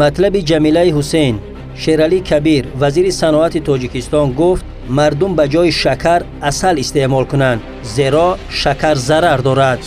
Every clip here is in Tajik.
Матлаби Ҷамилаи Ҳусейн. Шералӣ Кабир, вазири саноати Тоҷикистон, гуфт, мардум ба ҷои шакар асал истеъмол кунанд, зеро шакар зарар дорад.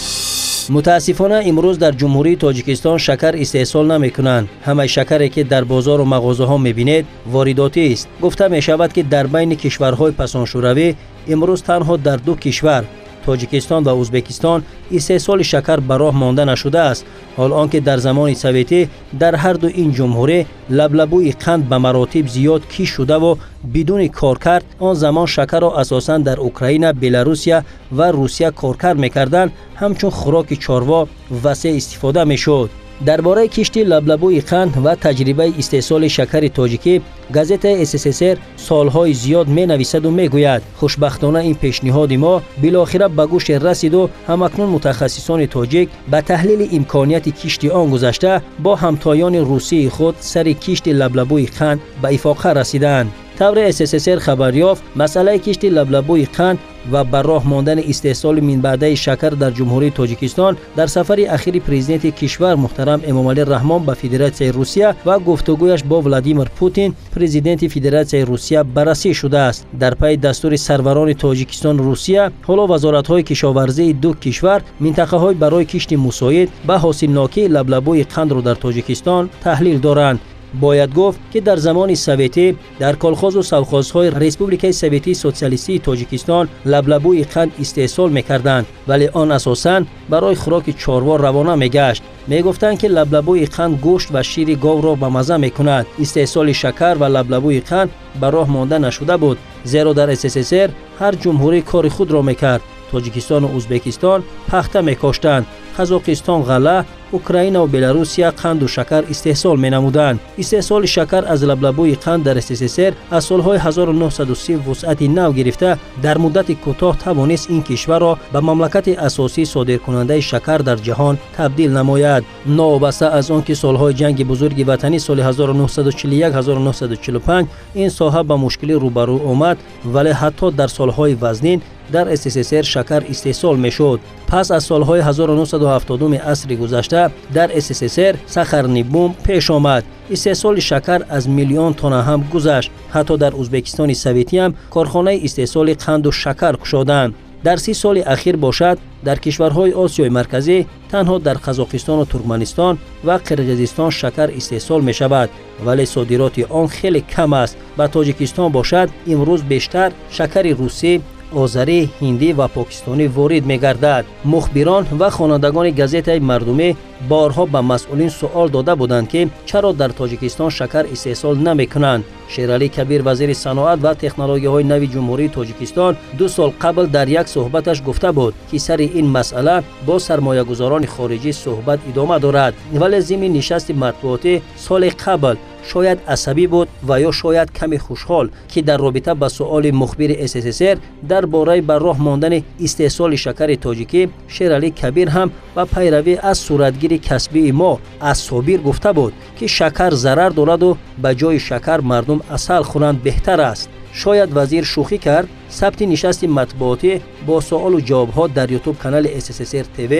Мутаассифона, имрӯз дар Ҷумҳурии Тоҷикистон шакар истеҳсол намекунанд. Ҳамаи шакаре, ки дар бозору мағозаҳо мебинед, воридотист. Гуфта мешавад, ки дар байни кишварҳои пасоншӯравӣ имрӯз танҳо дар ду кишвар, Тоҷикистон ва Ӯзбекистон, истеҳсоли шакар ба роҳ монда нашудааст. Ҳол он ки дар замони советӣ дар ҳарду ин ҷумҳурӣ лаблабӯи қанд ба маротиб зиёд киш шудаву бидуни коркард, он замон шакарро асосан дар Украина, Беларусия ва Русия коркард мекарданд, ҳамчун хӯроки чорво васеъ истифода мешуд. Дар бораи кишти лаблабӯи қанд ва таҷрибаи истеҳсоли шакари тоҷикӣ газетаи СССР солҳои зиёд менависаду мегӯяд: хушбахтона, ин пешниҳоди мо билохира ба гӯше расиду ҳамакнун мутахассисони тоҷик ба таҳлили имконияти кишти он гузашта, бо ҳамтоёни русии худ сари кишти лаблабӯи қанд ба ифоқа расиданд. Тавре СССР хабар ёфт, масъалаи кишти лаблабӯи қанд ва ба роҳ мондани истеҳсоли минбаъдаи шакар дар Ҷумҳурии Тоҷикистон дар сафари ахири президенти кишвар муҳтарам Эмомалӣ Раҳмон ба Федератсияи Русия ва гуфтугӯяш бо Владимир Путин, президенти Федератсияи Русия, баррасӣ шудааст. Дар пайи дастури сарварони Тоҷикистону Русия, ҳоло вазоратҳои кишоварзии ду кишвар минтақаҳои барои кишти мусоид ба ҳосилнокии лаблабӯи қандро дар Тоҷикистон таҳлил доранд. Бояд гуфт, ки дар замони советӣ дар колхозу совхозҳои Республикаи Советии Социалистии Тоҷикистон лаблабӯи қанд истеҳсол мекарданд, вале он асосан барои хӯроки чорво равона мегашт. Мегуфтанд, ки лаблабӯи қанд гӯшт ва шири говро ба мазза мекунад. Истеҳсоли шакар ва лаблабӯи қанд ба роҳ монда нашуда буд, зеро дар СССР ҳар ҷумҳурӣ кори худро мекард. Тоҷикистону Ӯзбекистон пахта мекоштанд, Қазоқистон ғалла, Украинаву Беларусия қанду шакар истеҳсол менамуданд. Истеҳсоли шакар аз лаблабӯи қанд дар СССР аз солҳои 1930 вусъати нав гирифта, дар муддати кӯтоҳ тавонист ин кишварро ба мамлакати асосии содиркунандаи шакар дар ҷаҳон табдил намояд. Новобаста аз он ки солҳои Ҷанги Бузурги Ватанӣ, соли 1941-1945, ин соҳа ба мушкилӣ рӯбарӯ омад, вале ҳатто дар солҳои вазнин дар СССР шакар истеҳсол мешуд. Пас аз солҳои 1970 асри гузашта дар СССР сахарный бум пеш омад. Истеҳсоли шакар аз миллион тонна ҳам гузашт. Ҳатто дар Ӯзбекистони советӣ ҳам корхонаи истеҳсоли қанду шакар кушоданд. Дар 30 соли ахир бошад, дар кишварҳои Осиёи Марказӣ танҳо дар Қазоқистону Туркманистон ва Қирғизистон шакар истеҳсол мешавад, вале содироти он хеле кам аст. Ба Тоҷикистон бошад, имрӯз бештар шакари русӣ, озарӣ, ҳиндӣ ва покистонӣ ворид мегардад. Мухбирон ва хонандагони газетаи мардумӣ борҳо ба масъулин суол дода буданд, ки чаро дар Тоҷикистон шакар истеҳсол намекунанд. Шералӣ Кабир, вазири саноат ва технологияҳои нави Ҷумҳурии Тоҷикистон, 2 сол қабл дар як суҳбаташ гуфта буд, ки сари ин масъала бо сармоягузорони хориҷӣ суҳбат идома дорад, вале зимни нишасти матбуотӣ соли қабл шояд асабӣ буд ва ё шояд каме хушҳол, ки дар робита ба суоли мухбири СССР дар бораи ба роҳ мондани истеҳсоли шакари тоҷикӣ, Шералӣ Кабир ҳам ба пайравӣ аз суратгири касбии мо аз Собир гуфта буд, ки шакар зарар дораду ба ҷои шакар мардум асал хӯранд беҳтар аст. Шояд вазир шӯхӣ кард. Сабти нишасти матбуотӣ бо суолу ҷавобҳо дар Ютуб канали СССР ТВ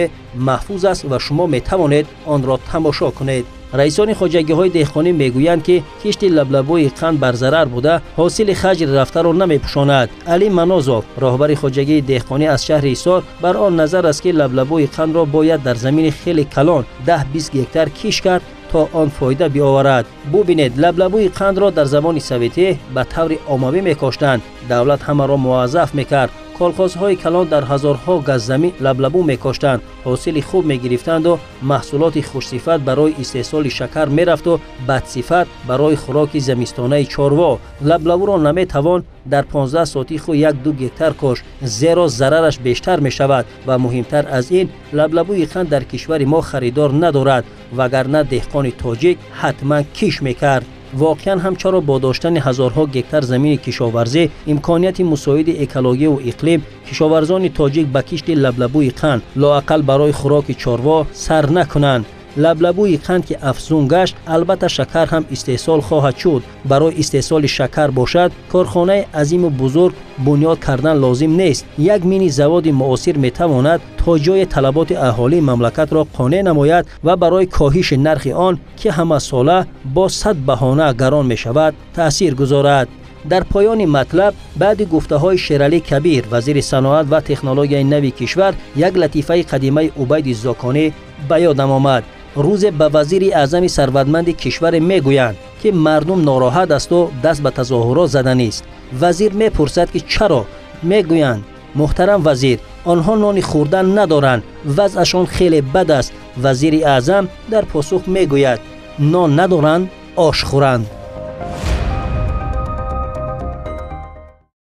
маҳфуз аст ва шумо метавонед онро тамошо кунед. Раисони хоҷагиҳои деҳқонӣ мегӯянд, ки кишти лаблабӯи қанд барзарар буда, ҳосили хаҷри рафтаро намепӯшонад. Али Манозов, роҳбари хоҷагии деҳқонӣ аз шаҳри Ҳисор, бар он назар аст, ки лаблабӯи қандро бояд дар замини хеле калон, 10-20 гектар, кишт кард, то он фоида биоварад. Бубинед, лаблабӯи қандро дар замони советӣ ба таври оммавӣ мекоштанд. Давлат ҳамаро муваззаф мекард. Колхозҳои калон дар ҳазорҳо газ замин лаблабӯ мекоштанд, ҳосили хуб мегирифтанду маҳсулоти хушсифат барои истеҳсоли шакар мерафту бадсифат барои хӯроки замистонаи чорво. Лаблабӯро наметавон дар 15 сотиху 1-2 гектар кошт, зеро зарараш бештар мешавад ва муҳимтар аз ин, лаблабӯи қанд дар кишвари мо харидор надорад, вагарна деҳқони тоҷик ҳатман киш мекард. Воқеан ҳам, чаро бо доштани ҳазорҳо гектар замини кишоварзӣ, имконияти мусоиди экологию иқлим, кишоварзони тоҷик ба кишти лаблабӯи қанд, лоақал барои хӯроки чорво, сар накунанд? Лаблабӯи қанд ки афзун гашт, албатта шакар ҳам истеҳсол хоҳад шуд. Барои истеҳсоли шакар бошад, корхонаи азиму бузург бунёд кардан лозим нест. Як мини заводи муосир метавонад то ҷои талаботи аҳолии мамлакатро қонеъ намояд ва барои коҳиши нархи он, ки ҳамасола бо 100 баҳона гарон мешавад, таъсир гузорад. Дар поёни матлаб, баъди гуфтаҳои Шералӣ Кабир, вазири саноат ва технологияи нави кишвар, як латифаи қадимаи Убайди Зоконӣ ба ёдам омад. Рӯзе ба вазири аъзами сарватманди кишваре мегӯянд, ки мардум нороҳат асту даст ба тазоҳурот заданист. Вазир мепурсад, ки чаро? Мегӯянд: муҳтарам вазир, онҳо нони хӯрдан надоранд, вазъашон хеле бад аст. Вазири аъзам дар посух мегӯяд: нон надоранд, ош хӯранд.